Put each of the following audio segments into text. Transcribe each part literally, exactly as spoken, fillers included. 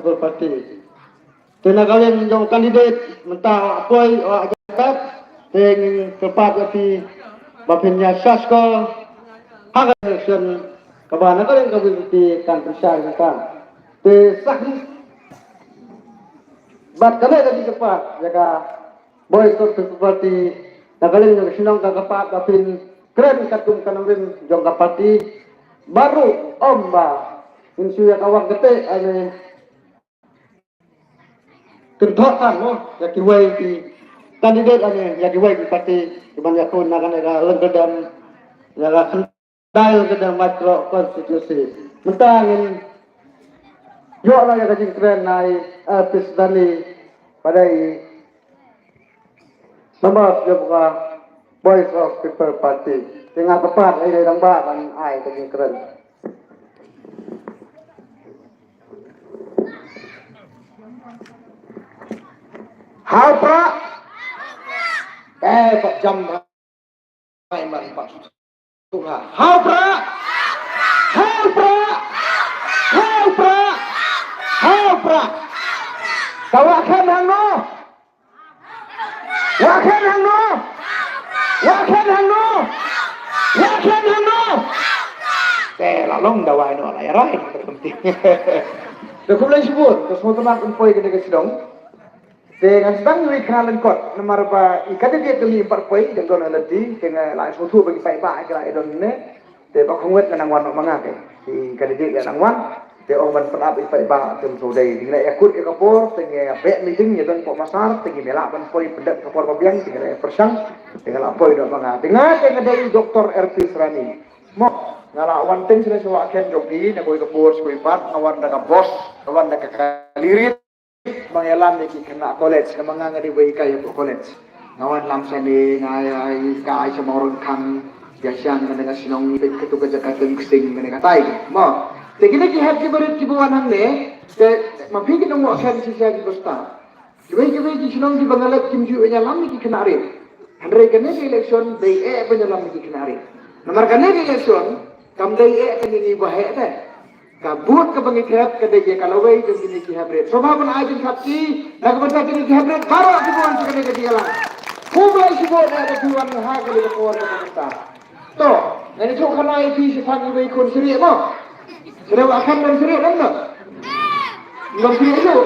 People Party. Te na ka liang jong candidate mynta u la poi u la jop, te ngin kyrpad ïa phi ba phin ïa sha skhor ha ka election kaba na ka liang ka VPP kan pynshai mynta. Te sa hi bad kane ka jingkyrpad ïa ka Voice of People Party, na ka liang jong ka shnong ka kyrpad ba phin kren katkum ka nongrim jong ka party. Baroh ym ba ngin shu ïa ka wang kti ane kynthot tang mo ïa kiwei ki candidate ane ïa kiwei ki party kiban ïakhun na kane ka longkdem ïa ka khyndai longkdem micro constituency. Mynta ngin ïoh na ïa ka jingkren na i, eh, P. Sudani, ba dei i Member jong ka Voice of People Party. Te nga kyrpad ai dei dang ba ban ai ka jingkren. Hau pra. Eh, pat jam ai man pat. Tunga. Hau pra. Hau pra. Hau pra. Hau pra. Ka wa khen hangno. Wa khen hangno. Wa khen hangno. Wa khen hangno. Te la long da wai no la ïa rai. Da kumlei shibun, ka sngewtynnat ban poi kane ka shnong. Te ngan sdang ïa i khana lyngkot namar ba i candidate ka mih pat poi, dang don ha lynti, te nga la sngewthuh ba ki paidbah ki la ïa don ne. Te ba khongwet nga nang wan noh ma nga te. I candidate ïa nang wan. Te ong ban pynap i paidbah te ym shu dei. Te ngi la ïa kut ïa ka por, te ngi ïa beh meeting ïa don poh Masar, te ngi me lah ban poi pyndep ka por ba biang, te ngi la ïa pyrshang, te nga la poi noh ma nga. Te nga te nga dei Doktor R P Sudani. Mo, nga la wan teng shuwa shuwa khen jong phi, na kawei ka por shuwa pat, nga wan da ka bos, nga wan da ka kali rit. Ba nga ïalam ïa ki khynnah college, namar nga nga dei ba hikai hapoh college. Nga wan lam shane, nga ïa hikai sha Mawryngkang, ïa shang nga dang shnong, peit katu ka jaka Tymksing, nga dang katai. Mo, te kine ki hep ki barit kiba wan hangne, te ma phi ki nongwah khan shisha kiba stad. Kiwei kiwei ki shnong kiba nga leit kim ju ïalam ïa ki khynnah rit. Hynrei kane ka election dei eh ban ïalam ïa ki khynnah rit. Namar kane ka election kam dei eh kane ngi ba heh te. Ka vote kaba ngi thep ka dei ïa ka lawei jong kine ki hep rit. Sngewbha ban ai jingkyrpad na ka bynta kine ki hep rit baroh kiba wan sha kane ka jingïalang. Khublei shibun ïa ka jingwan ha kane ka por kaba mynta. To, ngan ïathuh khana ïa phi shaphang iwei i khun shrieh mo. Shrieh wa khan don shrieh don no. Don shrieh ïa u.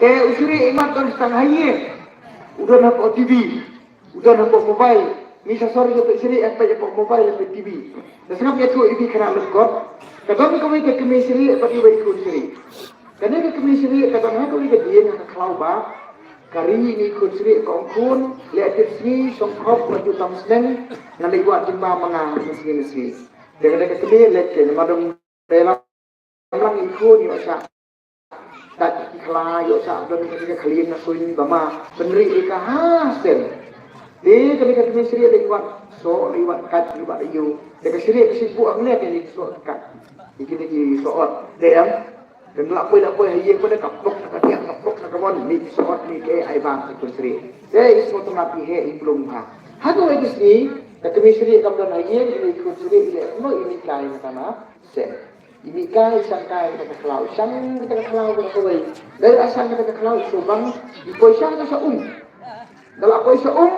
Te u shrieh imat don tang ha ïing. U don hapoh T V. U don hapoh mobile, ngi sa sor ïa peit shrieh, ïa peit hapoh mobile, ïa peit T V. Te sngap ïathuh ïa phi khana lyngkot. Ka don kawei ka kmie shrieh bad iwei i khun shrieh. Kane ka kmie shrieh ka don ha kawei ka dieng ha ka khlaw ba ka ri ïa i khun shrieh, ka ong khun, leh tip sngi shong khop, wat ju tam sneng, ngan leit wad jingbam ma nga mynsngi mynsngi. Te kane ka kmie leit, te namar dang dei lam lang i khun ïoh shah. Tat ki khla ïoh shah don ka khlieh na suiñ ba ma pynrieh ïa ka ha stem. Te kane ka kmie shrieh leit wad soh, leit wad kat, leit wad ïew. Te ka shrieh ka shim buh hangne, te leit soh kat. Te kine ki soh ot. Te em. Te la poi la poi ha ïing, poi ka pok na ka diang, ka pok na ka mon, mih soh ot, mih ka ai bang ka khun shrieh. Te i soh tang la phi heh i blum ha. Ha kawei ka sngi ka kmie shrieh kam don ha ïing, i khun shrieh i leh kumno, i mih kai na ka na stem. I mih kai, i shang kai kata ka khlaw, i shang kata ka khlaw kata kawei. Da la shang kata ka khlaw, i shu bang, i poi shang ka sha um. Da la poi sha um,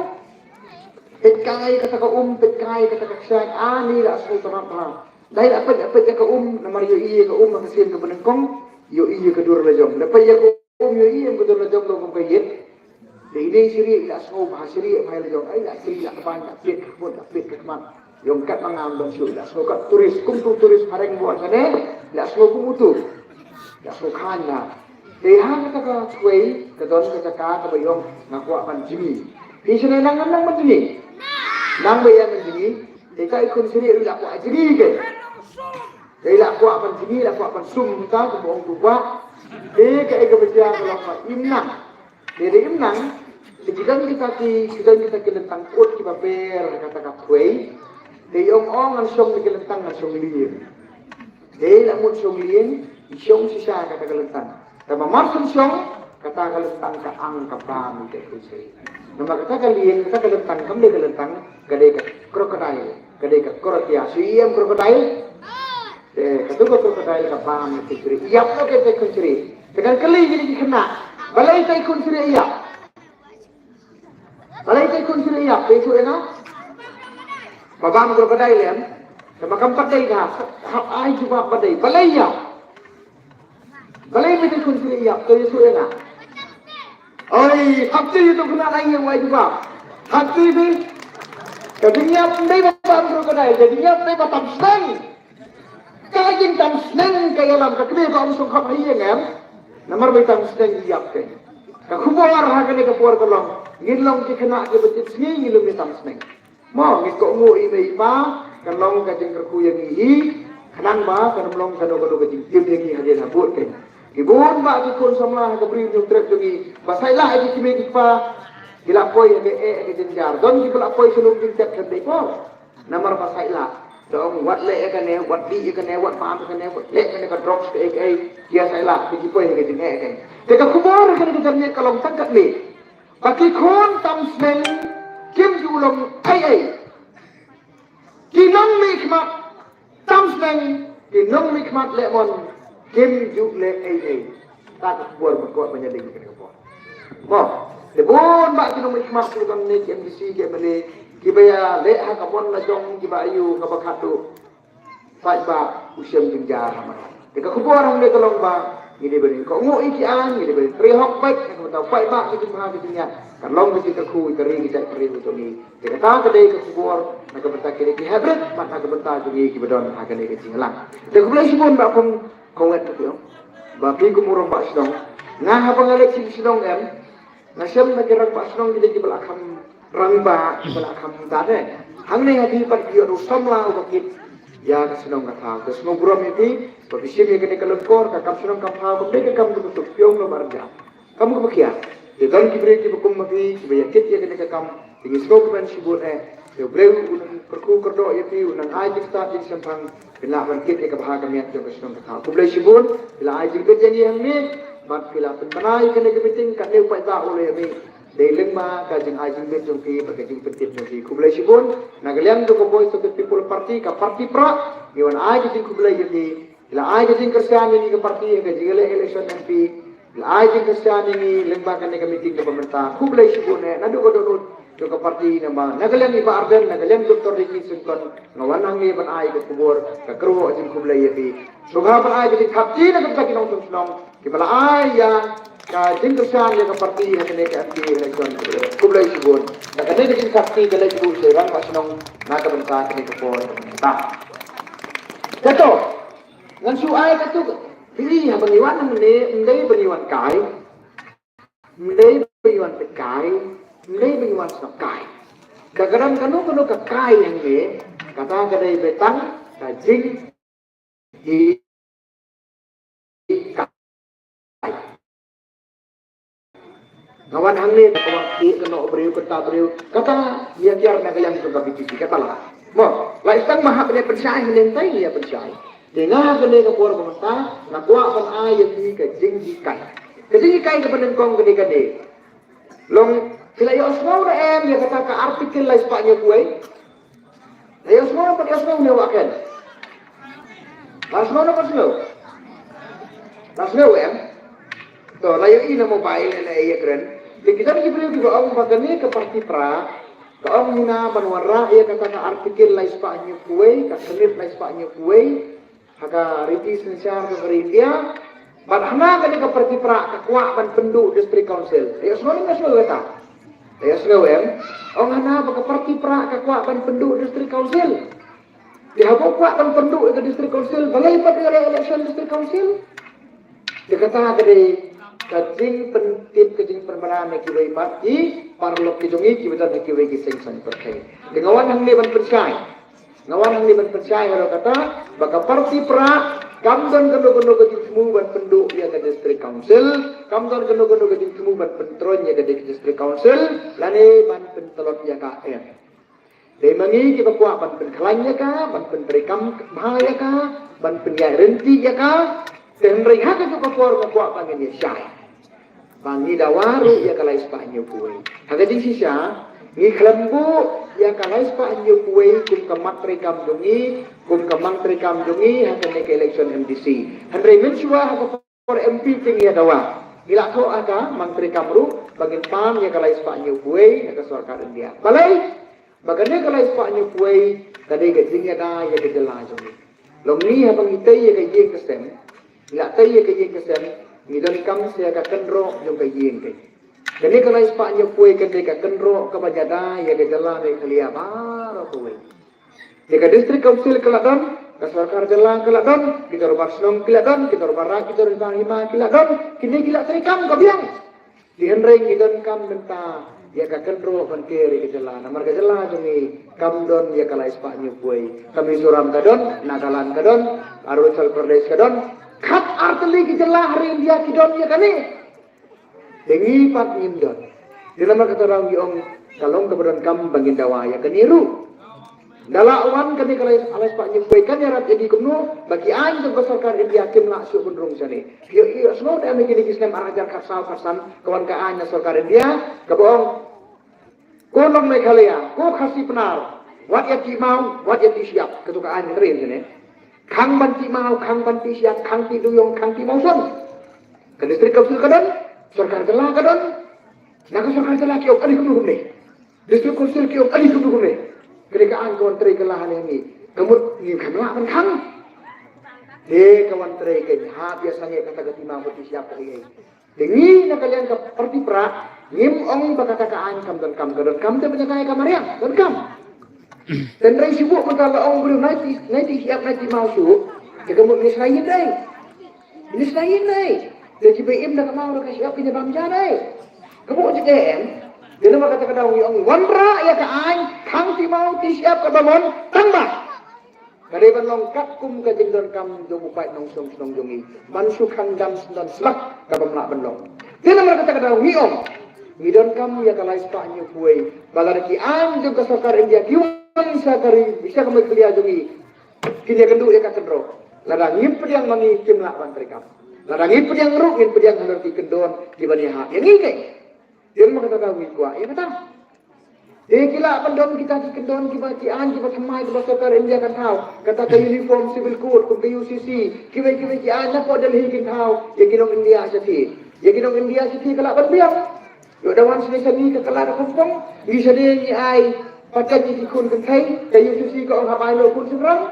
peit kai kata ka um, peit kai kata ka kshaid, ani la shu tyrap bha. Da la peit, peit ïa ka um, namar ïohi ïa ka um ha ka sien kaba nyngkong, ïohi ïa ka dur la jong. Da peit ïa ka um ïohi ïa ka dur la jong, la kum ka ïit. Te i dei shrieh i la sngew bha, shrieh bha i la jong, ai la shrieh la kbain, la peit ka khmut, la peit ka khmat. Ïong kat ma ngam dang shu, i la sngew kat tourist, kum tu tourist phareng bun shane, i la sngew kum utu. I la sngew khan na. Te ha kata ka thwei ka don ka jaka kaba ïong nga kwah ban jngi. Phi shane nang nang ban jngi. Nang ba ïa ban jngi. Te ka i khun shrieh i la kwah jngi ke. Te i la kwah ban jngi, i la kwah ban sum ta kumba ong tu kwah. Te ka i kaba jia ka long ba im nang. Te da im nang, te ki don kita ki, ki don kita ki lyntang kut kiba per ha kata ka thwei. Te i ong ong ngan shong da ki lyntang ngan shong lieng. Te i la mut shong lieng, i shong shisha kata ka lyntang. Te ba mar shu shong, kata ka lyntang ka ang ka bam ïa ka khun shrieh. Namar kata ka lieng, kata ka lyntang, kam dei ka lyntang, ka dei ka crocodile, ka dei ka korotia. Shu ïohi ïa em crocodile? Te katu ka crocodile ka bam ïa Tykhon Shrieh. Ïap noh ïa Tykhon Shrieh. Te kan kylli kine ki khynnah, balei Tykhon Shrieh ïap? Balei Tykhon Shrieh ïap? Te shu ïa nga. Ba bam crocodile em. Te ba kam pat dei ka. Hap ai jubab ba dei. Balei ïap? Balei Tykhon Shrieh ïap? Te shu ïa nga. Oi, hap te ïa tu khynnah ai ïa nga jubab. Hap te ïa. Ka jingïap ym dei ba bam crocodile. Ka jingïap ym dei ba tam sneng. Ka jingtam sneng ka ïalam, ka kmie ka ong sngewkhop ha ïing em. Namar ba tam sneng ïap ka. Ka khubor ha kane ka por ka long, ngin long ki khynnah kiba jied sngi, ngin long ki tam sneng. Mo, ngin kohnguh i mei i pa, kan long ka jingkyrkhu ïa ngi hi, khnang ba kan ym long kano kano ka jingtim ïa ngi hadien habud ka. Ki bun bah ki khun samla ha ka Bri u Hynñiewtrep jong ngi, ba sait lah ïa ki kmie ki kpa ki la poi ha ka eh ha ka jynjar. Don kiba la poi sha lum jingtep khlem dei por. Namar ba sait lah. Da ong wat leh ïa kane, wat dih ïa kane, wat bam ïa kane, wat leh kane ka drugs kaei kaei. Ïa sait lah, ki poi ha ka jingeh kaei. Te ka khubor ha kane ka janmiet ka long tang katne. Ba ki khun tam sneng kim ju long ei ei. Ki nongmihkhmat tam sneng, ki nongmihkhmat lehmon kim ju leh ei ei. Kata ka khubor ba kwah ban ïadei bad kane ka por. Mo, te bun bah ki nongmihkhmat kiba don ne ki M D C ki M L A kiba ïaleh ha ka mon la jong kiba aiu kaba khatduh. Paidbah u shem jynjar ha madan. Te ka khubor hangne ka long ba ngi dei ban kohnguh ïa ki aiñ, ngi dei ban trei hok beit, na ka bynta u paidbah, ka jingbha ka jingïap, ka long ka jingkyrkhu ïa ka ri ka jaitbynriew ka jong ngi. Te kata ka dei ka khubor na ka bynta kine ki heh brit, bad na ka bynta jong ngi kiba don ha kane ka jingïalang. Te khublei shibun Bah Pung Kongwet, ka phi ong ba phi kum u rangbah shnong. Nga haba nga leit sha shnong em, nga shem ba ki rangbah shnong ki dei kiba la kham rangbah, kiba la kham da de. Hangne ha phi pat ki ïoh u samla uba kit ïa ka shnong ka thaw. Te sngewburom ïa phi ba phi shim ïa kane ka lyngkor, ka kam shnong kam thaw kam dei ka kam kaba suk, phi ong, lo ba rja. Kam kaba khia. Te don ki briew kiba kum ma phi kiba ïa kit ïa kane ka kam. Te ngi sngewkmen shibun eh. Te U Blei un nang kyrkhu kyrdoh ïa phi, un nang ai jingstad jingshemphang, phin lah ban kit ïa ka bha ka miat jong ka shnong ka thaw. Khublei shibun, phi la ai jingbit ïa ngi hangne, bad phi la pynbna ïa kane ka meeting, katne u paidbah u la ïa mih. Dei lyngba ka jingai jingbit jong phi bad ka jingpyntip jong phi. Khublei shibun, na ka liang jong ka Voice of the People Party, ka party Prah, ngi wan ai ka jingkhublei ïa phi. Phi la ai ka jingkyrshan ïa ngi ka party ha ka jingïaleh election M P. Phi la ai jingkyrshan ïa ngi lyngba kane ka meeting kaba mynta. Khublei shibun eh naduh ka dohnud jong ka party, namar na ka liang i Bah Ardent, na ka liang Doctor Ricky Syngkon, nga wan hangne ban ai ka khubor ka kyrwoh jingkhublei ïa phi. Sngewbha ban ai ka jingkhapkti na ka bynta ki nongshong shnong kiba la ai ïa ka jingkyrshan ïa ka party ha kane ka M P election. Khublei shibun. Na kane ka jingkhapkti ka leit ruh sha i rangbah shnong na ka bynta kane ka por kaba mynta. Kato, ngan shu ai kato, phi i haba ngi wan hangne, ym dei ba ngi wan kai, ym dei ba ngi wan peit kai, ym dei ba ngi wan snoh kai. Ka kren kano kano ka kai hangne, kata ka dei ba tang ka jing hi kai. Nga wan hangne ka wan ki ka noh briew, kata briew, kata ïa kiar na ka liang jong ka B J P, kata la. Mo, la i tang ma hap ne pynshai, ne tai ïa pynshai. Te nga ha kane ka por ba mynta nga kwah ban ai ïa phi ka jinghikai. Ka jinghikai kaba nyngkong ka dei kane. Long phi la ïohsngew ne em ïa kata ka article lai spah hynñiew phew wei? La ïohsngew ne em pat ïohsngew ne wah ken? La sngew ne em pat sngew? La sngew em? To, la ïohi na mobile ne ïa kren. Te kita ki briew kiba ong ba kane ka party Prah ka ong hina ban wanrah ïa kata ka article lai spah hynñiew phew wei, ka khyndiat lai spah hynñiew phew wei ha ka riti synshar ka ri India. Bad hana kane ka party Prah ka kwah ban pynduh District Council. Ïohsngew ne em ïohsngew kata? Ïohsngew em? Ong hana ba ka party Prah ka kwah ban pynduh District Council. Te haba u kwah ban pynduh ïa ka District Council, balei pat ïaleh election District Council? Te kata ka dei ka jingpyntip, ka jingpynbna na kiwei pat ki paralok ki jong ngi kiba don ha kiwei ki seng saiñ pyrthei. Te nga wan hangne ban pynshai. Nga wan hangne ban pynshai halor kata ba ka party Prah kam don kano kano ka jingthmu ban pynduh ïa ka District Council, kam don kano kano ka jingthmu ban pyntroiñ ïa ka District Council lane ban pyntlot ïa ka em. Dei ma ngi kiba kwah ban pynkhlaiñ ïa ka, ban pyntreikam bha ïa ka, ban pynïaid rynti ïa ka. Te hynrei ha kajuh ka por nga kwah ba ngin ïa shai, ba ngi dawa ruh ïa ka lai spah hynñiew phew wei. Ha ka jingshisha Ngi khlem buh ïa ka lai spah hynñiew phew wei kum ka mat treikam jong ngi, kum ka mang treikam jong ngi ha kane ka election M D C. Hynrei mynshuwa ha ka por M P te ngi ïa dawa, ngi la thoh ha ka mang treikam ruh ba ngin pan ïa ka lai spah hynñiew phew wei na ka sorkar India. Balei? Ba kane ka lai spah hynñiew phew wei ka dei ka jingïada ïa ka jylla jong ngi. Long ngi haba ngi tei ïa ka ïing ka sem, ngi la tei ïa ka ïing ka sem, ngi donkam sa ïa ka kynroh jong ka ïing ka. Kane ka lai spah hynñiew phew wei ka dei ka kynroh kaba ïada ïa ka jylla Meghalaya baroh kawei. Ïa ka District Council ka la don, ka sorkar jylla ka la don, ki dorbar shnong ki la don, ki dorbar raid, ki dorbar hima ki la don, kine ki la treikam ka biang. Te hynrei ngi donkam mynta ïa ka kynroh ban ker ïa ka jylla, namar ka jylla jong ngi kam don ïa ka lai spah hynñiew phew wei. Ka Mizoram ka don, Nagaland ka don, Arunachal Pradesh ka don, khat ar tylli ki jylla ha ri India ki don ïa kane. Te ngi pat ngim don. Te namar kata daw ngi ong ka long kaba donkam ba ngin dawa ïa kane ruh. Nda la wan kane ka lai, lai spah hynñiew phew wei kan ïarap ïa ngi kumno ba ki aiñ jong ka sorkar India kim lah shuh ban rung shane. Ïoh, ïoh, sngewbha ïa kine ki snem ar hajar khatsaw khatsan ka wan ka aiñ na sorkar India kaba ong ko nong Meghalaya, ko Khasi Pnar, wat ïa tih maw, wat ïa tih shyiap, kato ka aiñ ka ri shane. Khang ban tih maw, khang ban tih shyiap, khang tih dewïong, khang tih mawshon. Ka District Council ka don, sorkar jylla ka don. Na ka sorkar jylla ki ong ka dei kumno kumne. District Council ki ong ka dei kumno kumne. Ka dei ka aiñ ka wan trei ka la ha ne ngi. Ka mut ngim kham lah ban khang. Te ka wan trei ka hap ïa sangeh kata ka tih maw ka tih shyiap ka ei ei. Te ngi na ka liang ka party Prah ngim ong ba kata ka aiñ kam donkam, ka donkam te ban ïada ïa ka mariang, donkam. Tynrai shu buh mynta la ong briew nai tih, nai tih shyiap nai tih maw shuh. Te ka mut ngi sngewsih dei. Ngi sngewsih dei. Te kiba im da ka maw da ka shyiap kin ïa bam ja dei. Ka buh jingeh em. Te namar kata ka daw ngi ong wanrah ïa ka aiñ khang tih maw tih shyiap kaba mon tang ba ka dei ban long katkum ka jingdonkam jong u paid nongshong shnong jong ngi ban shu khang dam syndon shlak kaba ym lah ban long. Te namar kata ka daw ngi ong ngi donkam ïa ka lai spah hynñiew phew wei ba lada ki aiñ jong ka sorkar India ki wan sha ka ri, sha ka Meghalaya jong ngi, kin ïakynduh ïa ka kynroh. Lada ngim pdiang ma ngi kim lah ban treikam. Lada ngi pdiang ruh ngin pdiang halor ki kyndon kiban ïahap ïa ngi keiñ. Te namar kata ka daw ngi kwah ïa kata. Te ki lah ban don kita ki kyndon kiba ki aiñ kiba thymmai kiba sorkar India kan thaw. Kata ka Uniform Civil Code kum ka U C C, kiwei kiwei ki aiñ napoh Delhi kin thaw ïa ki nong India shathie. Ïa ki nong India shathie ka lah ban biang. Ïoh da wan shane shane ka kylla da pongpong, ngi shane ngi ai patent ïa ki khun kynthei, ka U C C ka ong hap ai noh khun shynrang.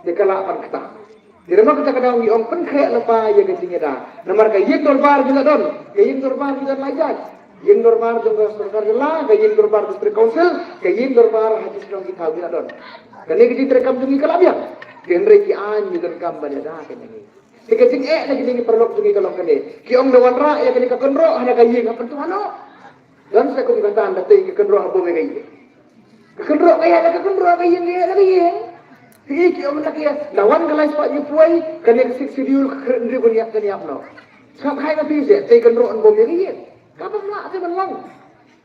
Te ka lah ban kata. Te namar kata ka daw ngi ong pynkhreh lypa ïa ka jingïada. Namar ka ïing dorbar ngi la don, ka ïing dorbar ngi don lai jait. Ïing dorbar jong ka sorkar jylla, ka ïing dorbar District Council, ka ïing dorbar ha ki shnong ki thaw ngi la don. Kane ka jingtreikam jong ngi ka la biang. Te hynrei ki aiñ ngi donkam ban ïada ka jong ngi. Te ka jingeh na kine ki paralok jong ngi ka long kane. Ki ong da wanrah ïa kane ka kynroh ha na ka ïing ha pyntuh ha noh. Don sa kum ka tan da tei ka kynroh ha bym ïa ka ïing. Ka kynroh ka ïa da ka kynroh ka ïing ka ïa da ka ïing. Te ki ong da ka ïa da wan ka lai spah hynñiew phew wei kane ka Sixth Schedule ka kren ri ban ïap kan ïap noh. Sngap hai ma phi se tei kynroh ha bym ïa ka ïing. Ka bym lah te ban long.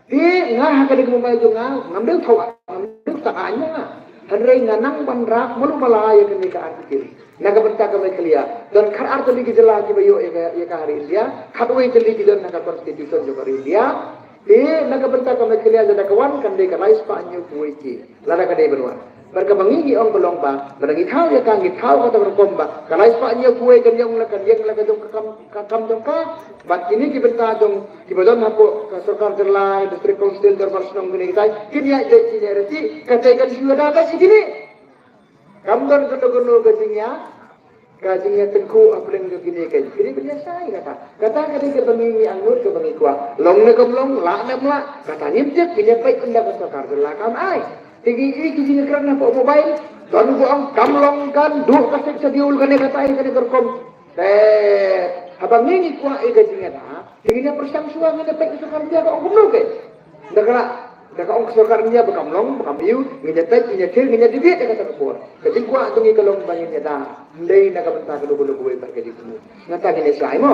Te nga ha kane ka mobile jong nga ngam dei thaw ngam dei thaw aiñ nga. Hynrei nga nang ban rah malu mala ïa kane ka article. Na ka bynta ka Meghalaya don khat ar tylli ki jylla kiba ïoh ïa ka, ïa ka ha ri India. Khatwei tylli ki don ha ka constitution jong ka ri India. Te na ka bynta ka Meghalaya lada ka wan kan dei ka lai spah hynñiew phew wei ki. Lada ka dei ban wan. Bad kaba ngi ngi ong ka long ba lada ngi thaw ïa ka ngi thaw kata ka rukom ba ka lai spah hynñiew phew wei kan ïeng la kan ïeng la ka jong ka kam, ka kam jong ka. Bad kine ki bynta jong kiba don hapoh ka sorkar jylla, District Council, dorbar shnong kine kitai kin ïa ïa kine reti kata kan shu ïada ka shi kine. Kam don kano kano ka jingïa, ka jingïatyngkhuh hapdeng jong kine ka, kine ban ïatai kata. Kata ka dei kaba ngi ngi angnud kaba ngi kwah. Long ne kam long, lah ne kam lah, kata ngim tip, kine peit ynda ka sorkar jylla kam ai. Te ngi i ki jingkren hapoh mobile, don ba ong kam long kan, duh ka Sixth Schedule kane katai kane ka rukom. Te haba ngi ngi kwah ïa ka jingïada, te ngin ïa pyrshang shuwa ngin ïa peit ka sorkar India ka ong kumno keiñ. Da ka lah, da ka ong ka sorkar India ba kam long, ba kam ïoh, ngin ïa peit, ngin ïa khie, ngin ïa debate ïa kata ka por. Ka jingkwah jong ngi ka long ba ngin ïada. Hynrei na ka bynta kano kano kawei pat ka jingthmu. Nangta ngin ïa shai mo.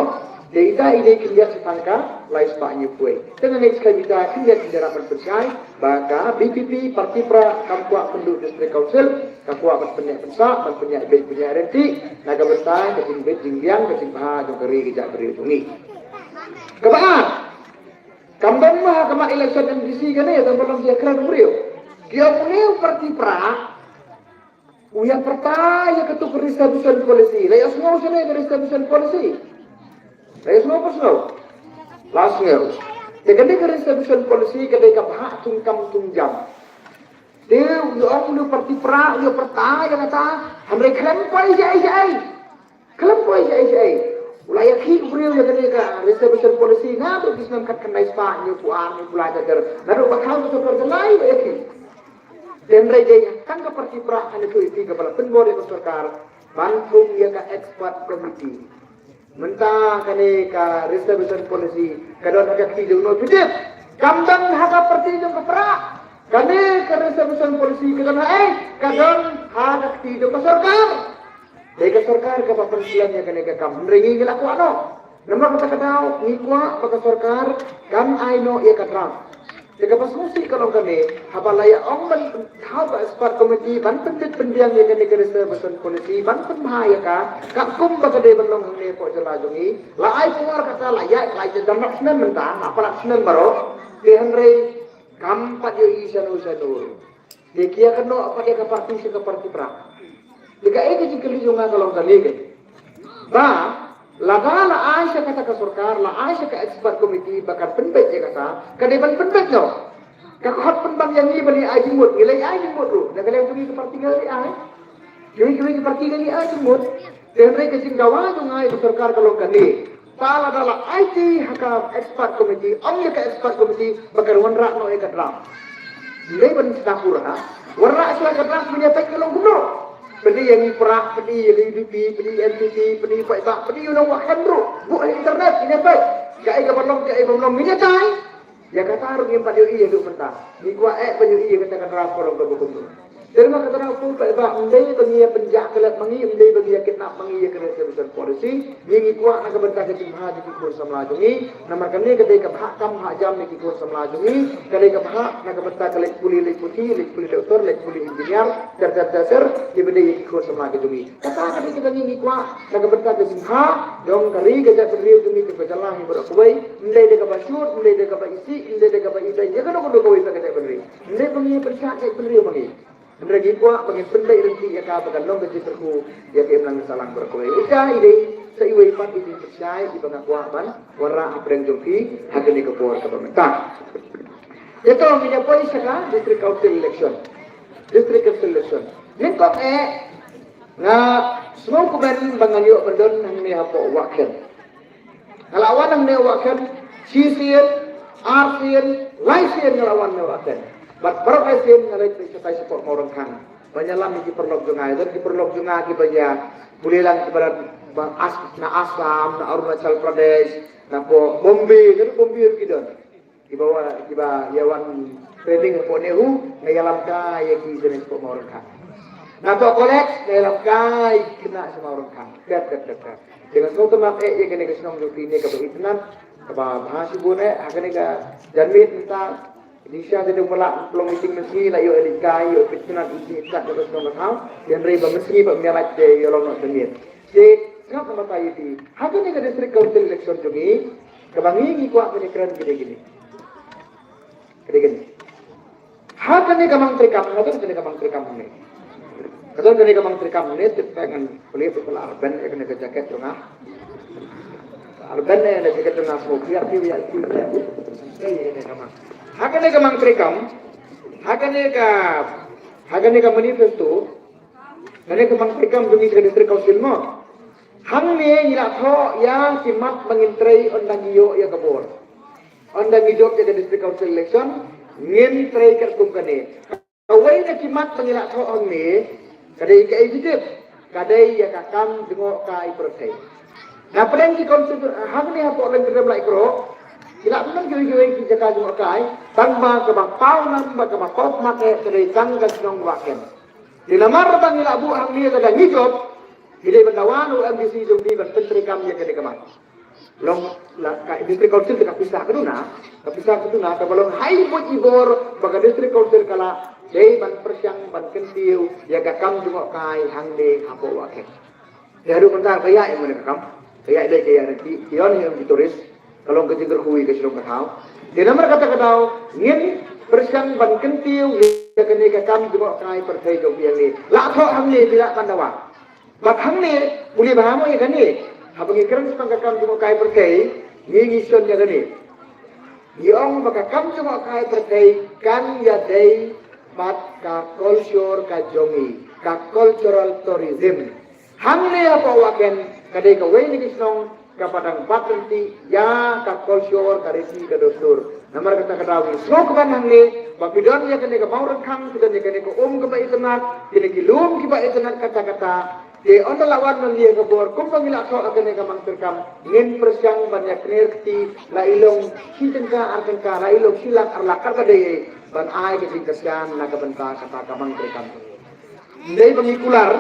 Te ita i dei khyndiat shi tyngka lai spah hynñiew phew wei. Te nga ngeit skhem ita khyndiat khyndiat ban pynshai. Ba ka V P P party Prah kam kwah pynduh District Council, ka kwah ban pyneh pynsah, ban pyneh beit pyneh rynti, na ka bynta ka jingbit jingbiang ka jingbha jong ka ri ka jaitbynriew jong ngi. Kaba ar, Kam don ma ha ka mat election MDC kane, tang ba long ïakren u briew. Ki ong une u party Prah u ïa pyrta ïa katu ka reservation policy. La ïohsngew shane ka reservation policy? La ïohsngew, pa sngew? La sngew. Te kane ka reservation policy ka dei ka bhah thungkam thungjam. Te u ong une u party Prah u ïa pyrta ïa kata, hynrei khlem poi shaei shaei. Khlem poi shaei shaei. U la ïakhih u briew ïa kane ka reservation policy naduh ki snem khatkhyndai spah hynñiewphew ar, hynñiewphew lai, naduh ba khaw ka sorkar jylla u la ïakhih. Te hynrei dei tang ka party Prah kane ka party kaba la pynbor ïa ka sorkar ban thung ïa ka expert committee. Mynta kane ka reservation policy ka don ha ka kti jong u, phi tip? Kam don ha ka party jong ka Prah. Kane ka reservation policy ka don ha ei? Ka don ha ka kti jong ka sorkar. Dei ka sorkar kaba pynslem ïa kane ka kam, hynrei ngi ngi la kwah noh. Namar kata ka daw ngi kwah ba ka sorkar kan ai noh ïa ka draft. Te kaba sngewsih ka long kane, haba la ïa ong ban thaw ka expert committee ban pynbit pynbiang ïa kane ka reservation policy, ban pynbha ïa ka, katkum ba ka dei ban long hangne hapoh jylla jong ngi, la ai por kata, la ïaid, la ïaid dang snem mynta, la palat snem baroh. Te hynrei kam pat ïohi shano shano. Te ki ïa kynnoh pat ïa ka party sha ka party Prah. Te kaei ka jingkylli jong nga ka long kane, ba lada la ai sha kata ka sorkar, la ai sha ka expert committee ba kan pynbeit ïa kata, ka dei ban pynbeit noh. Ka khot pynban ïa ngi ban ïa ai jingmut, ngi la ïa ai jingmut ruh. Da ka liang jong ngi ka party ngi la ïa ai. Kiwei kiwei ki party ngi la ïa ai jingmut. Te hynrei ka jingdawa jong nga ïa ka sorkar ka long kane. Ba lada la aiti ha ka expert committee, ong ïa ka expert committee ba kan wanrah noh ïa ka draft. Ym dei ban sdang pura, ha? Wanrah shuwa ka draft, ngin ïa peit ka long kumno. Pyni ïa ngi Prah, pyni ïa ka UDP, pyni NPP, pyni paidbah, pyni ïa u nongwah kynruh. Buh ha internet, ngin ïa peit. Kaei kaba long, kaei bym long, ngin ïa tai. Ïa kata ruh ngim pat ïohi haduh mynta. Ngi kwah eh ban ïohi ïa kata ka draft ka long kaba kumno. Te namar kata ka daw, paidbah, ym dei ba ngi ïa pynjah klet ma ngi, ym dei ba ngi ïa kidnap ma ngi ïa ka reservation policy. Ngi ngi kwah na ka bynta ka jingbha jong ki khun samla jong ngi. Namar kane ka dei ka bhah kam bhah jam ïa ki khun samla jong ngi. Ka dei ka bhah na ka bynta ka leit pule leit puthi, leit pule doktor, leit pule engineer, ter ter ter ter, kiba dei ïa ki khun samla ka jong ngi. Kata ka dei kaba ngi ngi kwah na ka bynta ka jingbha jong ka ri ka jaitbynriew jong ngi, ka jylla hi baroh kawei. Ym dei da kaba shut, ym dei da kaba isih, ym dei da kaba isih ïa kano kano kawei pat ka jaitbynriew. Ym dei ba ngi pynshah jaitbynriew ma ngi. Hynrei ngi kwah ba ngin pynbeit ryntih ïa ka ba kan long ka jingkyrkhu ïa ka imlang ka sahlang baroh kawei. Ita i dei sa iwei pat i jingpynshai iba nga kwah ban wanrah hapdeng jong phi ha kane ka por kaba mynta. Ïa to ngin ïa poi sha ka District Council election. District Council election. Nyngkong eh nga sngewkmen ba ngan ïoh ban don hangne hapoh Wahkhen. Nga la wan hangne Wahkhen shisien, arsien, laisien nga la wan hangne Wahkhen. Bad baroh laisien nga leit shatai shapoh Mawryngkneng ban ïalam ïa ki paralok jong nga, don ki paralok jong nga kiba ïa pule lang kiba don ba As-, na Assam, na Arunachal Pradesh, na poh Bombay, na Bombay ruh ki don. Kiba wa-, kiba ïa wan training hapoh NEHU, nga ïalam kai ïa ki sha Mawryngkneng. Na poh college nga ïalam kai khynnah sha Mawryngkneng. Kat, kat, kat, kat. Te nga sngewtynnat eh ïa kane ka shnong jong phi ne kaba itynnat, kaba bha shibun eh, ha kane ka janmiet mynta, Nisha te dang ba la pynlong meeting mynsngi la ïoh ïa leit kai, ïoh peit tynnat ïa ka shnong ka thaw. Hynrei ba mynsngi ba ym ïa lait te ïoh long noh janmiet. Te sngap na batai ïa phi. Ha kane ka District Council election jong ngi, kaba ngi ngi kwah kane kren kine kine. Kine kine. Ha kane ka mang treikam, ha kane ka mang treikam hangne. Ka don kane ka mang treikam hangne, tip ngan pule pule la arben ïa kane ka jaket jong nga. Arben ïa kane ka jaket jong nga, sngewkhiah phi ïa phi. Ïa kane ka mang. Ha kane ka mang treikam, ha kane ka, ha kane ka manifesto, kane ka mang treikam jong ngi ka District Council mo. Hangne ngi la thoh ïa ki mat ba ngin trei ynda ngi ïoh ïa ka bor. Ynda ngi jop ïa ka District Council election, ngin trei katkum kane. Kawei na ki mat ba ngi la thoh hangne, ka dei kaei, phi tip? Ka dei ïa ka kam jngohkai pyrthei. Na pdeng ki constituency hangne hapoh Lyngkyrem Laitkroh, ki la pynlong kiwei kiwei ki jaka jngohkai, tang ba kaba paw nam bad kaba paw khmat eh ka dei tang ka shnong Wahkhen. Te namar ba ngi la buh hangne lada ngi jop, ngi dei ban dawa na u MDC jong ngi ban pyntreikam ïa kane ka mat. Long la ka District Council te ka pisa ka duna, ka pisa ka duna kaba long ha i buit i bor ba ka District Council ka la dei ban pyrshang ban kyntiew ïa ka kam jngohkai hangne hapoh Wahkhen. Te haduh mynta ka ïa ïa mane ka kam, ka ïa dei ka ïa ki, ki ïon hi ki tourist. Ka long ka jingkyrkhu ïa ka shnong ka thaw. Te namar kata ka daw ngin pyrshang ban kyntiew ïa kane ka kam jngohkai pyrthei jong phi hangne. La thoh hangne phi lah ban dawa. Bad hangne pule bha mo ïa kane. Haba ngi kren shaphang ka kam jngohkai pyrthei, ngi ngi shon ïa kane. Ngi ong ba ka kam jngohkai pyrthei kan ïadei bad ka culture ka jong ngi, ka cultural tourism. Hangne hapoh Wakhien ka dei kawei na ki shnong kaba dang bat ryntih ïa ka culture, ka riti ka dustur. Namar kata ka daw ngi sngewkmen hangne ba phi don ïa kane ka mawryngkhang, phi don ïa kane ka um kaba itynnad, kine ki lum kiba itynnad katta katta. Te ynda la wan na liang ka bor kumba ngi la thoh ha kane ka mangtyrkam, ngin pyrshang ban ïa kner kti, la i long shi tyngka ar tyngka, la i long shi lak ar lak, kaba dei ban ai ka jingkyrshan na ka bynta kata ka mangtyrkam. Ym dei ba ngi kular,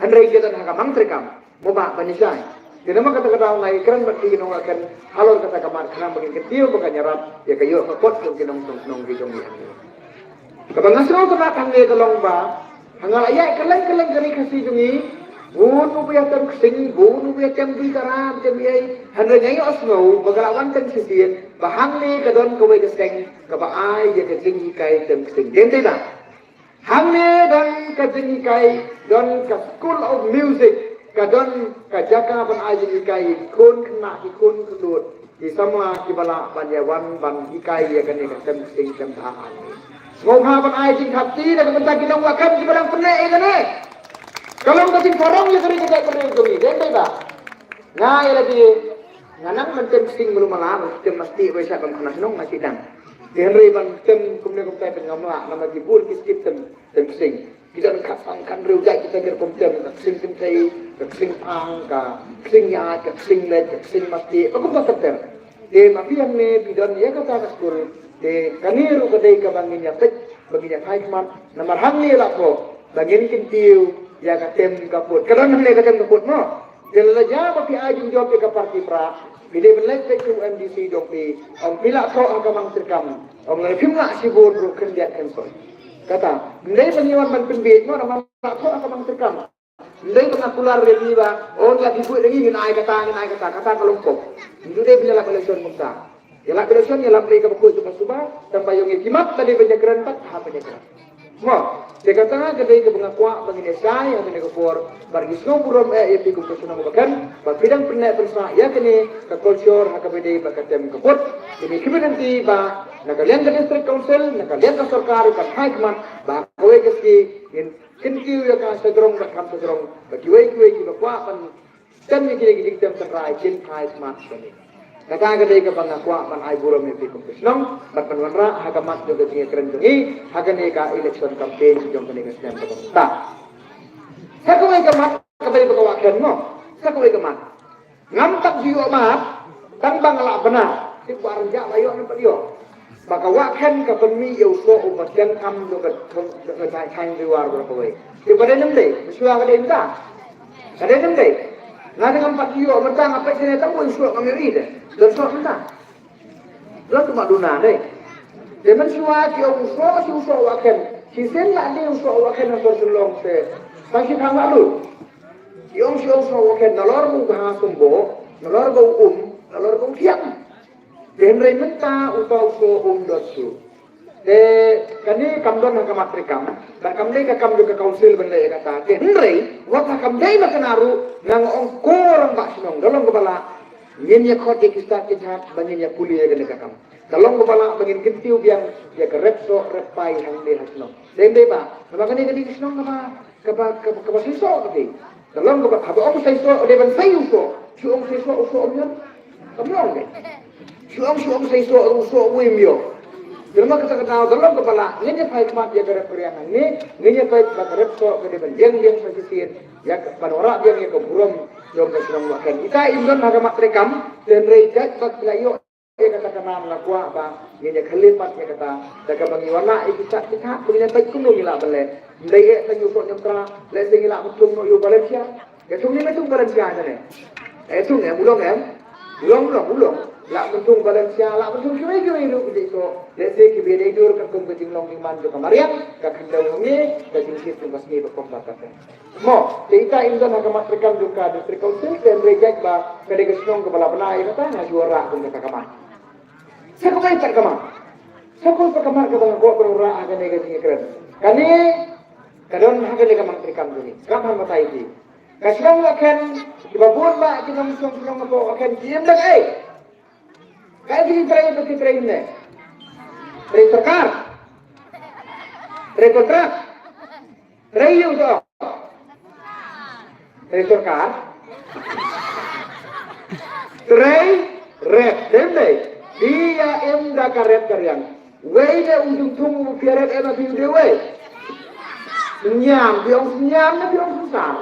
hynrei ka don ha ka mangtyrkam. Mo ba ban ïa shai. Te namar kata ka daw nga ïakren bad phi ki nongwakhien halor kata ka mat khnang ba ngin kyntiew ba kan ïarap ïa ka ïoh ka kot jong ki nongshong shnong ki jong ngi hangne. Kaba nga sngewtynnat hangne ka long ba ha nga la ïaid kylleng kylleng ka ri Khasi jong ngi, bun u ba ïa tem ksing, bun u ba ïa tem dui kara, tem ei, hynrei nga ïohsngew ba ka la wan tang shisien ba hangne ka don kawei ka seng kaba ai ïa ka jinghikai tem ksing. Dei ym dei ba hangne don ka jinghikai, don ka School of Music, ka don ka jaka ban ai jinghikai ïa ki khun khynnah, ki khun khyndud, ki samla kiba lah ban ïa wan ban hikai ïa kane ka tem ksing tem bha hangne. Sngewbha ban ai jingthap kti na ka bynta ki nongwakhien kiba dang pynneh ïa kane. Ka long ka jingsarong ïa ka ri ka jaitbynriew jong ngi, dei ym dei ba? Nga ïa lade nga nang ban tem ksing malu mala, ban tem masti wei sha ban khana shnong nga sdang. Te hynrei ban tem kumne kumtai pyn ngam lah namar ki bun ki skit tem, tem ksing. Ki don khatsan khathynriew jait kita ki rukom tem, ka ksing kynthei, ka ksing phang, ka ksing ïaid, ka ksing leit, ka ksing masti, ka kumta ter ter. Te ma phi hangne phi don ïa kata ka skul, te kane ruh ka dei kaba ngin ïa peit, ba ngin ïa phai khmat, namar hangne la thoh ba ngin kyntiew ïa ka tem ka put. Ka don hangne ka tem ka put mo. Te lada jia ba phi ai jingjop ïa ka party prah, phi dei ban leit peit sha u M D C jong phi, ong phi la thoh ha ka mangtyrkam, ong lada phim lah shibun ruh khyndiat khynsoit. Kata ym dei ba ngi wan ban pynbieit mo, namar la thoh ha ka mangtyrkam. Ym dei ba nga kular ïa phi ba, oh, ïa phi buit ïa ngi, ngin ai kata, ngin ai kata, kata ka long pop. Ngi dei ban ïalap election kumta. Ïalap election, ïalap lei kaba khuid suba suba, tang ba ïong ïa ki mat ba dei ban ïakren, bad hap ban ïakren. Mo, te kata ka dei kaba nga kwah ba ngin ïa shai ha kane ka por, bad ngi sngewburom eh ïa phi kum ka shnong ba kren, ba phi dang pynneh pynsah ïa kane ka culture ha kaba dei bad ka tem ka put. Te ngi kyrmen lynti ba na ka liang ka District Council, na ka liang ka sorkar bad high command, ba kawei ka sngi ngin kyntiew ïa ka shajrong bad kam shajrong, ba kiwei kiwei kiba kwah ban tem ïa kine ki jingtem tynrai kin phai khmat shane. Kata ka dei kaba nga kwah ban ai burom ïa phi kum ka shnong, bad ban wanrah ha ka mat jong ka jingïakren jong ngi ha kane ka election campaign jong kane ka snem kaba mynta. Sa kawei ka mat kaba dei ba ka Wakhien mo. Sa kawei ka mat. Ngam pat ju ïoh mat, tang ba nga la bna, tip ba rynjah ba ïoh, ngam pat ïoh. Ba ka Wakhien ka pynmih ïa u soh uba teng kam jong ka thong, jong ka thaiñ, thaiñ Riwar ba kawei. Te ka dei ne ym dei, mynshuwa ka dei mynta. Ka dei ne ym dei. Nga te ngam pat ïoh mynta, nga peit shane tang ba u soh ngam ïohi de. Don soh mynta. Don tu ma duna dei. Te mynshuwa ki ong u soh, shi u soh Wakhien. Shisien la dei u soh Wakhien ha sor Shillong te. Tang shi phang la lut. Ki ong shi ong soh Wakhien, nalor ba u bha symboh, nalor ba u um, nalor ba u thiang. Te hynrei mynta uta u soh um don shuh. Te kane kam don ha ka mat treikam, bad kam dei ka kam jong ka council ban leh ïa kata. Te hynrei wat la kam dei ma kane ruh, nga ong ko rangbah shnong, da long kaba lah ngin ïa khot ïa ki stad ki jhat ba ngin ïa pule ïa kane ka kam. Da long kaba lah ba ngin kyntiew biang ïa ka rep soh rep pai hangne ha shnong. Dei ym dei ba? Namar kane ka dei ka shnong kaba, kaba, kaba, kaba shisha ka dei. Ka long kaba, haba ong sa i soh, u dei ban sa i u soh. Shu ong sa i soh, u soh um ïoh. Kam long de. Shu ong, shu ong sa i soh, u soh um ïoh. Te namar kata ka daw, ka long kaba lah ngin ïa phai khmat ïa ka rep ka riang hangne, ngin ïa peit ba ka rep soh ka dei ban liang liang sa shisien. Ïa ka, ban wanrah biang ïa ka burom jong ka shnong Wakhien. Ita im don ha ka mat treikam, te hynrei jait ba ki la ïoh ïa kata ka nam, nga kwah ba ngin ïa khyllipmat ïa kata, da kaba ngi wanrah ïa ki stad ki jhat, ba ngin ïa peit kumno ngi lah ban leh. Ym dei eh tang ïa u soh niamtra, lehse ngi lah ban thung noh ïa u Valencia. Ïa thung ne ym thung Valencia ne? Ïa thung em, u long em? U long, u long, u long. Lah mynta Valencia, lah mynta kiwei kiwei ruh ki dei to. Lehse kiba dei dur katkum ka jinglong jingman jong ka mariang, ka khyndew hangne, ka jingkit jong ka sngi ba kongsan kata. Mo, te ita im don ha ka mat treikam jong ka District Council, te hynrei jait ba ka dei ka shnong kaba la bna ïa kata, nga shu wanrah kum kata ka mat. Sa kawei pat ka mat. Sa kawei pat ka mat kaba nga kwah ban wanrah ha kane ka jingïakren. Kane ka don ha kane ka mat treikam jong ngi. Kam han batai ki. Ka shnong Rakhine, kiba bun ba ki nongshong shnong hapoh Rakhine ki im da kaei? Kaei ki trei, ba ki trei ne? Trei sorkar. Trei kontrak. Trei ïa u to. Trei sorkar. Trei rep, dei ne? Phi ïa im da ka rep ka riang. Wei de u jingthung u phi rep em, phi u de wei. Synñiam, phi ong synñiam ne phi ong synsar?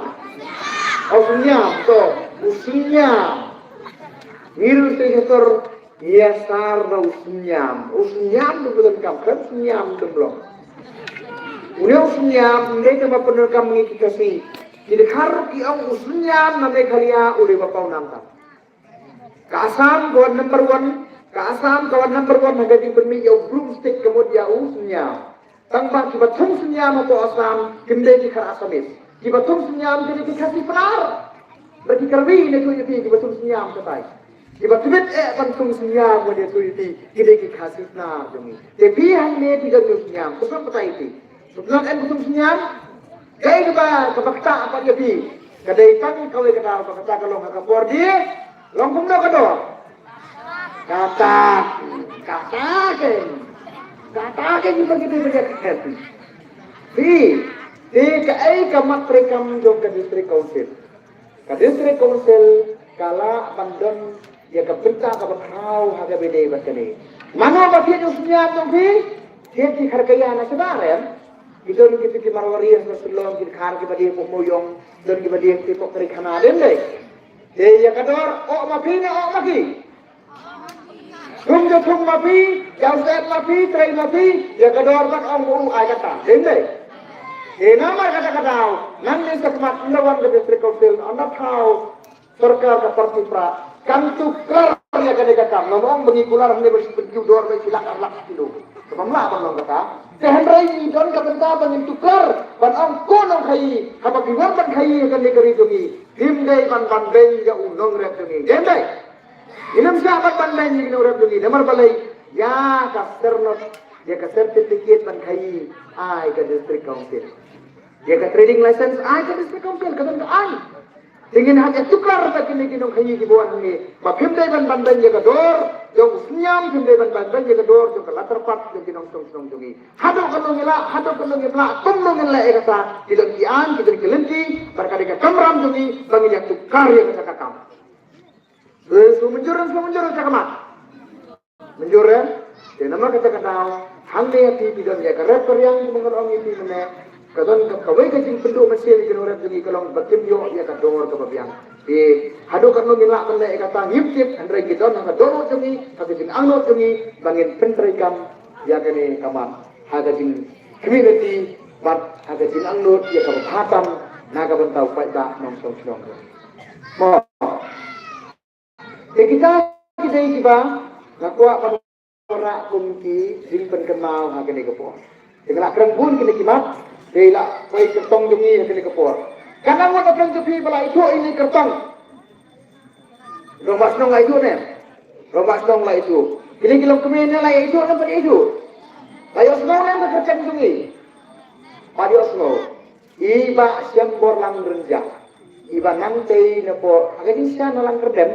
Ong synñiam, to, u synñiam. Ngi ruh te jingtor, ngi ïa sar da u synñiam. U synñiam du ba donkam, khlem synñiam dum long. Une u synñiam, ym dei tang ba pyndonkam ngi ki Khasi. Ki dkhar ruh ki ong u synñiam na Meghalaya, u dei ba paw nangta. Ka Assam ka wan number one, ka Assam ka wan number one ha ka jingpynmih ïa u broomstick ka mut ïa u synñiam. Tang ba kiba thung synñiam hapoh Assam kim dei ki khar Assamese. Kiba thung synñiam ki dei ki Khasi Pnar. Ba ki Karbi ne ki ïa phi kiba thung synñiam katai. Kiba tbit eh ban thung synñiam wan ïa ki ïa phi ki dei ki Khasi Pnar jong ngi. Te phi hangne phi don ïa u synñiam. Kumno batai phi? Sngewtynnat em ka thung synñiam? Kaei kaba, kaba ktah pat ïa phi? Ka dei tang kawei ka daw ba kata ka long ha ka por die. Long kumno ka dor? Kata, kata kein. Kata kein ba ki dei ba ïa ka phi. Phi, phi kaei ka mat treikam jong ka District Council? Ka District Council ka lah ban don ïa ka bynta kaba khraw ha kaba ïadei bad kane. Mano ba thied u synñiam jong phi? Thied ki Kharkaiya na Shadar em? Ki don ki, ki Marwari na Shillong, ki Khar kiba dei hapoh Mawiong, don kiba dei hapoh Karikhana, dei ne em? Te ïa ka dor, oh ma phi ne oh ma ki? Thung ja thung ma phi, ja set ma phi, trei ma phi, ïa ka dor ban ong u ai kata, dei ne em? Te namar kata ka daw, nangne shakhmat ynda wan ka District Council, ynda thaw sorkar ka party prah, kan tuklar ïa kane ka kam. Ngam ong ba ngi kular hangne ba shi pynthiew dor ba shi lak ar lak kilo. Kaba ym lah ban long kata. Te hynrei ngi don ka bynta ba ngin tuklar ban ong ko nongkhaii, haba phi wan ban khaii ha kane ka ri jong ngi, phim dei ban ban beiñ ïa u nongrep jong ngi. Dei ne em? Ngin ym shah ban ban beiñ ïa u nongrep jong ngi. Namar balei? Ïa ka sernot, ïa ka certificate ban khaii ai ka District Council. Ïa ka trading license ai ka District Council, ka don ka aiñ. Te ngin hap ïa tuklar bad kine ki nongkhaii kiba wan hangne ba phim dei ban ban beiñ ïa ka dor jong u synñiam, phim dei ban ban beiñ ïa ka dor jong ka latar pat jong ki nongshong shnong jong ngi. Haduh katno ngin lah, haduh katno ngim lah, kumno ngin leh ïa kata, ki don ki aiñ, ki don ki lynti, bad ka dei ka kamram jong ngi ba ngin ïa tuklar ïa kata ka kam. Sngewmynjur, sngewmynjur ïa kata ka mat. Mynjur em? Te namar kata ka daw, hangne ïa phi phi don ïa ka rep ka riang kumba nga la ong ïa phi mynne. Ka don ka, kawei ka jingpynduh mynsiem ïa ki nongrep jong ngi ka long ba kim ïoh ïa ka dor kaba biang. Te haduh katno ngin lah ban leh ïa kata ngim tip, hynrei ngi don ha ka dohnud jong ngi, ha ka jingangnud jong ngi ba ngin pyntreikam ïa kane ka mat ha ka jingkhmih lynti bad ha ka jingangnud ïa kaba bha tam na ka bynta u paidbah nongshong shnong. Mo. Te kita ki dei kiba nga kwah ban wanrah kum ki jingpynkynmaw ha kane ka por. Te nga la kren bun kine ki mat, te la poi kyrtong jong ngi ha kane ka por. Katno ngut na pdeng jong phi ba la ithuh ine i kyrtong? Rangbah shnong la ithuh ne? Rangbah shnong la ithuh. Kine ki longkmie ne la ithuh ne, pat ithuh? La ïohsngew ne ka kyrteng jong ngi? Pat ïohsngew. I Bah Shemborlang Rynjah, iba nangtei napoh, ha ka jingshisha na Langkyrdem,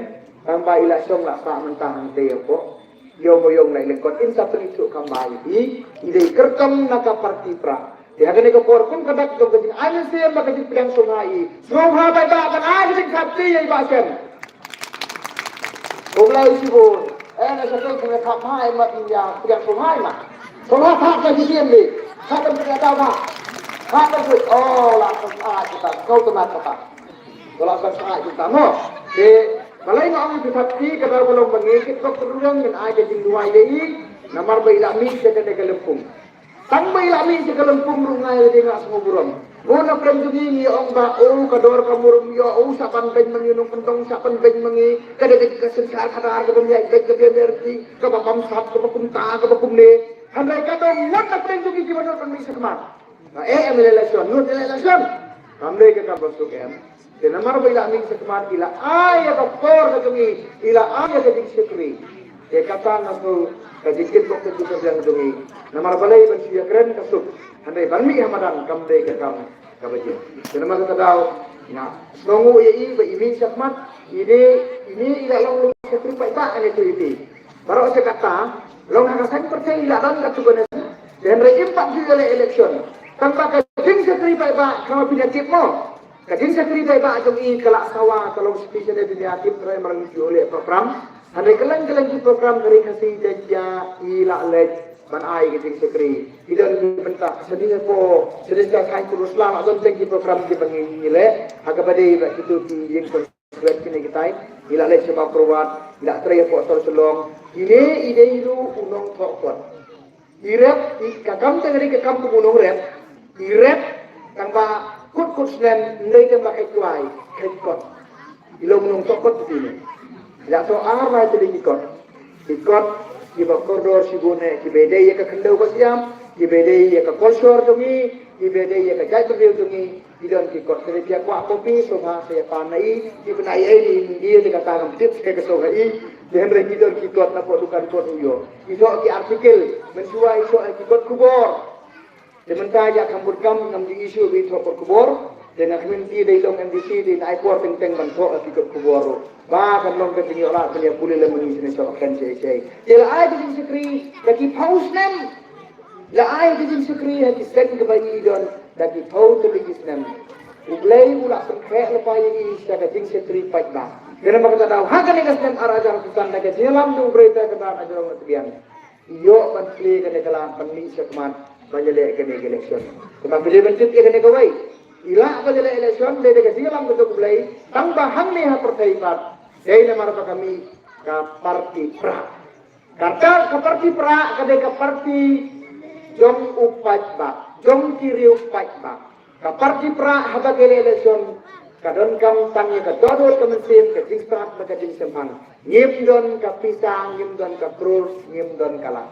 tangba i la shong la sah mynta hangtei hapoh Ïew Mawiong, la i lyngkot, in sa pynithuh kam ba i, i dei kyrtong na ka party prah. Te ha kane ka por kum ka dak jong ka jingai mynsiem bad ka jingpdiang sngewbha i, sngewbha bad ba ban ai ka jingthap kti ïa i Bah Shem. Khublei shibun. Eh, na shatei kane thap ma, eh, ma, pdiang sngewbha ma. Sngewbha thap na ki sien di. Thap ban pdiang daw ma. Thap ban pdiang. Oh, la sngewbha kita. Kau tu mat kata. Kau la sngewbha kita mo. Te, balei nga ong ki thap ki, ka daw ka long ba ngi kit bok ruang ngin ai ka jingduwai ïa i. Namar ba i la mih sha kane ka lympung. Tang ba i la mih sha ka lympung ruh nga ïa ka dei nga sngewburom. Bun na pdeng jong ngi ngi ong ba, o, ka dor ka mur ym ïoh, o, shah ban beiñ ma ngi nongkyndong, shah ban beiñ ma ngi, ka dei ka synshar khadar kaba ym ïaid beit, kaba ym ïaid rti, kaba bamsap, kaba kumta, kaba kumne. Hynrei ka dang wan na pdeng jong ngi kiba nud ban mih shakhmat. Ba eh em ïaleh election, nud ïaleh election. Kam dei ka kam ba suk em. Te namar ba i la mih shakhmat, i la ai ïa ka por ka jong i, i la ai ïa ka jingshakri. Te kata nga sngew ka jingkitbok ka jingkitbok jong i. Namar balei ban shu ïakren ka suk. Hynrei ban mih ha madan kam dei ka kam kaba jia. Te namar kata daw nga sngewnguh ïa i ba i mih shakhmat, i dei, i mih i la long long shakri paidbah, ane tu iti. Baroh shi katta, long ha ka saiñ pyrthei i la don katto katne. Te hynrei im pat ju ïaleh election. Tang ba ka jingshakri paidbah, kaba phin ïa tip mo. Ka jingshakri paidbah jong i ka la sawa, ka long shisha ne dunia tip trai marang ju ïaleh program. Hynrei kylleng kylleng ki program ka ri Khasi te jia i la leit ban ai ka jingshakri. I don ki bynta, sa dei hapoh, sa dei sa saiñ pyrshah la don teng ki program kiba ngi leh. Ha kaba dei ba kito ki ïing Wet kine kitai, i la leit sha Mawkyrwat, i la trei hapoh sor Shillong. Ine i dei ruh u nongthoh kot. I rep, i ka kam te ka dei ka kam kum u nongrep. I rep, tang ba kut kut snem, ym dei tang ba kheit kwai, kheit kot. I long u nongthoh kot te ne. I la thoh ar lai tylli ki kot. Ki kot kiba kordor shibun eh, kiba dei ïa ka khyndew ba siam, kiba dei ïa ka culture jong ngi, kiba dei ïa ka jaitbynriew jong ngi, ki don ki kot. Te phi ïa kwah copy, sngewbha sa ïa pan na i, ki bnai ei, i India te kata ngam tip, sa ka sngewbha i, te hynrei ki don ki kot na pdeng dukan kot u ïoh. Ki thoh ki article, mynshuwa i thoh ki kot khubor. Te mynta ïa kham bud kam ngam ju issue ba i thoh kot khubor, te nga khmih te dei long M D C te ai por teng teng ban thoh ki kot khubor ruh. Ba kan long ka jingïoh lad ban ïa pule lem ma ngi shane shoh kren shei shei. Te la ai ka jingshakri da ki phew snem. La ai ka jingshakri ha ki seng kaba i don da ki phew tylli ki snem. U Blei u la pynkhreh lypa ïa i sha ka jingshakri paidbah. Te namar kata daw ha kane ka snem ar hajar arphew san da ka jingïalam jong U Blei te ka dang jrong na tbian. Ïoh ban plie kane ka lad ban mih shakhmat ban ïaleh kane ka election. Kumba phi dei ban tip ïa kane kawei. I lah ban ïaleh election dei da ka jingïalam ka jong U Blei, tang ba hangne ha pyrthei pat dei namar ba ka mih ka party prah. Kata ka party prah ka dei ka party jong u paidbah, jong ki riew paidbah. Ka party prah haba ka ïaleh election ka donkam tang ïa ka dohnud ka mynsiem, ka jingstad bad ka jingshemphang. Ngim don ka pisa, ngim don ka crore, ngim don ka lak.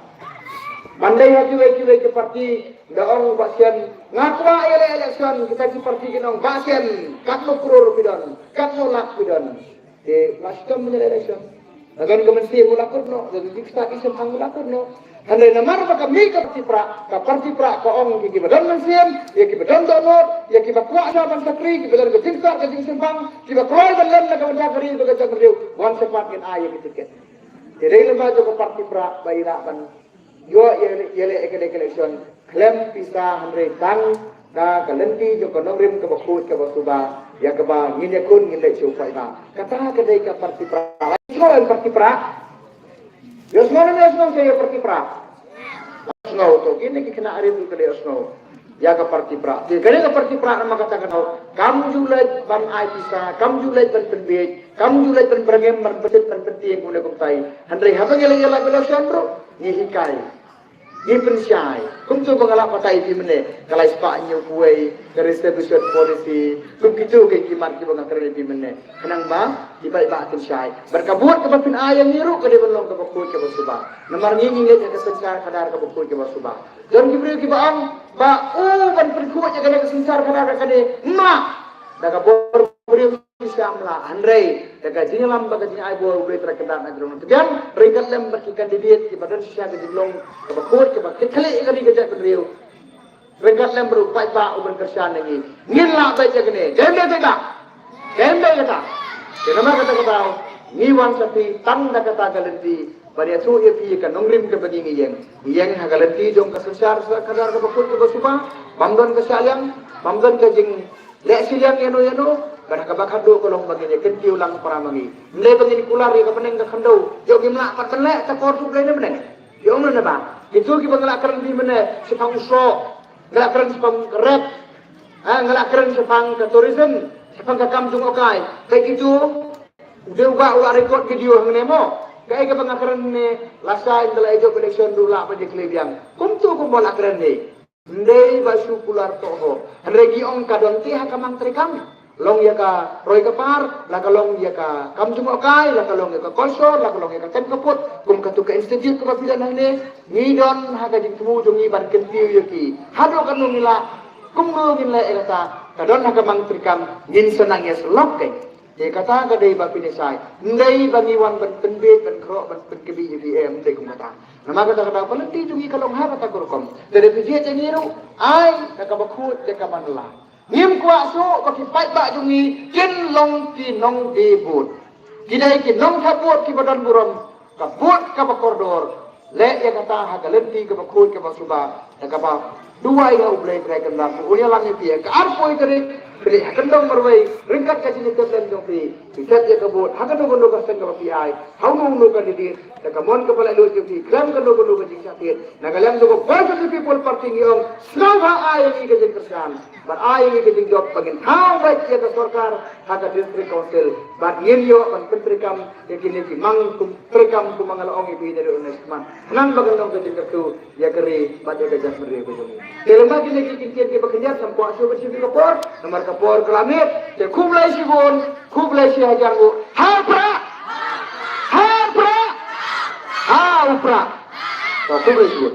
Ban dei ha kiwei kiwei ki party da ong Bah Shen, nga kwah ïaleh election, kita ki party kin ong Bah Shen, katno crore phi don, katno lak phi don. Te la shitom ban ïaleh election. Ka don ka mynsiem u la kut noh, ka don ka jingstad jingshemphang u la kut noh. Hynrei namar ba ka mih ka party prah, ka party prah ka ong ïa kiba don mynsiem, ïa kiba don dohnud, ïa kiba kwah ban shakri, kiba don ka jingstad ka jingshemphang, kiba kloi ban lem na ka bynta ka ri bad ka jaitbynriew, wan shakhmat ngin ai ïa ki tiket. Te dei lyngba jong ka party prah ba i lah ban ïoh ïa, ïaleh ïa ka election khlem pisa, hynrei tang da ka lynti jong ka nongrim kaba khuid kaba suba, ïa kaba ngin ïakhun ngin leit sha u paidbah. Kata ka dei ka party prah. Ïohsngew ïa ka party prah. Ïohsngew ne ym ïohsngew ïa ka party prah? Ïohsngew to, kine ki khynnah rit ruh ki la ïohsngew ïa ka party prah. Te kane ka party prah namar kata ka daw kam ju leit ban ai pisa, kam ju leit ban pynbiej, kam ju leit ban byrngem, ban pyntit, ban pyntieng kumne kumtai. Hynrei haba ngi leit ïalap election ruh ngi hikai, ngi pynshai. Kumto ba nga la batai ïa phi mynne, ka lai spah hynñiew phew wei, ka reservation policy, kum kito ki mat kiba nga kren ïa phi mynne. Khnang ba ki paidbah kin shai. Bad ka vote kaba phin ai ïa ngi ruh ka dei ban long kaba khuid kaba suba. Namar ngi ngi ngeit ïa ka synshar khadar kaba khuid kaba suba. Don ki briew kiba ong ba u ban pynkhuid ïa kane ka synshar khadar ka dei ma da ka bor briew ki sham la, hynrei da ka jingïalam bad ka jingai bor U Blei Trai Kynrad na jrong na tbian, ryngkat lem bad ki candidate kiba don shisha ka jinglong kaba khuid kaba kit khlieh ïa ka ri ka jaitbynriew. Ryngkat lem bad u paidbah u ban kyrshan ïa ngi. Ngin lah beit ïa kane. Dei ne em dei kata? Dei ne em dei kata? Te namar kata ka daw ngi wan sha phi tang da kata ka lynti ban ïathuh ïa phi ïa ka nongrim kaba ngi ngi ïeng. Ngi ïeng ha ka lynti jong ka synshar khadar kaba khuid kaba suba. Bym don ka shah liang, bym don ka jing leh shiliang ïano ïano, bad ha kaba khatduh ka long ba ngin ïa kyntiew lang para ma ngi. Ym dei ba ngin kular ïa ka bneng ka khyndew, ïoh ngim lah pat ban leh, ta kor tu Blei ne bneng. Ïoh ngin ne ba. Kito kiba nga la kren phi mynne, shaphang u soh, nga la kren shaphang ka rep, ha, nga la kren shaphang ka tourism, shaphang ka kam jngohkai. Kaei kito, u dei uba u la record video hangne mo. Kaei kaba nga kren ne, lashai ynda la ïa jop election ruh lah ban ïa kylli biang. Kumto kumba la kren ne. Ndei ba shu kular toh ho. Hynrei ngi ong ka don te ha ka mang treikam. Long ïa ka roi ka par, la ka long ïa ka kam jngohkai, la ka long ïa ka kolshor, la ka long ïa ka tem ka put, kum katu ka institute kaba phi don hangne, ngi don ha ka jingthmu jong ngi ban kyntiew ïa ki. Haduh katno ngi lah, kumno ngin leh ïa kata, ka don ha ka mang treikam, ngin sa nang ïa sylok keiñ. Te kata ka dei ba phin ïa shai. Ndei ba ngi wan ban pynbeit, ban khroh, ban pynkbit ïa phi em, ndei kum kata. Namar kata ka daw ka lynti jong ngi ka long ha kata ka rukom. Te da phi jied ïa ngi ruh, ai da kaba khuid, da kaba nylla. Ngim kwah shuh ba ki paidbah jong ngi kin long ki nongdie vote. Ki dei ki nongthep vote kiba don burom. Ka vote kaba kordor. Leh ïa kata ha ka lynti kaba khuid kaba suba. Da kaba duwai ha U Blei Trai Kynrad ba un ïalam ïa phi ha ka arphew tarik. Phi leit ha kyndong marwei ryngkat ka jingïatep lem jong phi. Phi thep ïa ka vote ha kano kano ka seng kaba phi ai. Ha uno uno ka candidate. Da ka mon kaba laitluid jong phi khlem kano kano ka jingshah thied. Na ka liang jong ka Voice of the People Party ngi ong, sngewbha ai ïa ngi ka jingkyrshan bad ai ïa ngi ka jingjop ba ngin thaw beit ïa ka sorkar ha ka District Council bad ngin ïoh ban pyntreikam ïa kine ki mang kum treikam kum ma nga la ong ïa phi da dei next month. Khnang ba kan long ka jingkyrkhu ïa ka ri bad ïa ka jaitbynriew ka jong ngi. Te lem bad kine ki kyntien kiba khyndiat ngam kwah shuh ban shim ïa ka por namar ka por ka la miet. Te khublei shibun, khublei shihajar nguh. Ha u Prah! Ha u Prah! Ha u Prah! To khublei shibun.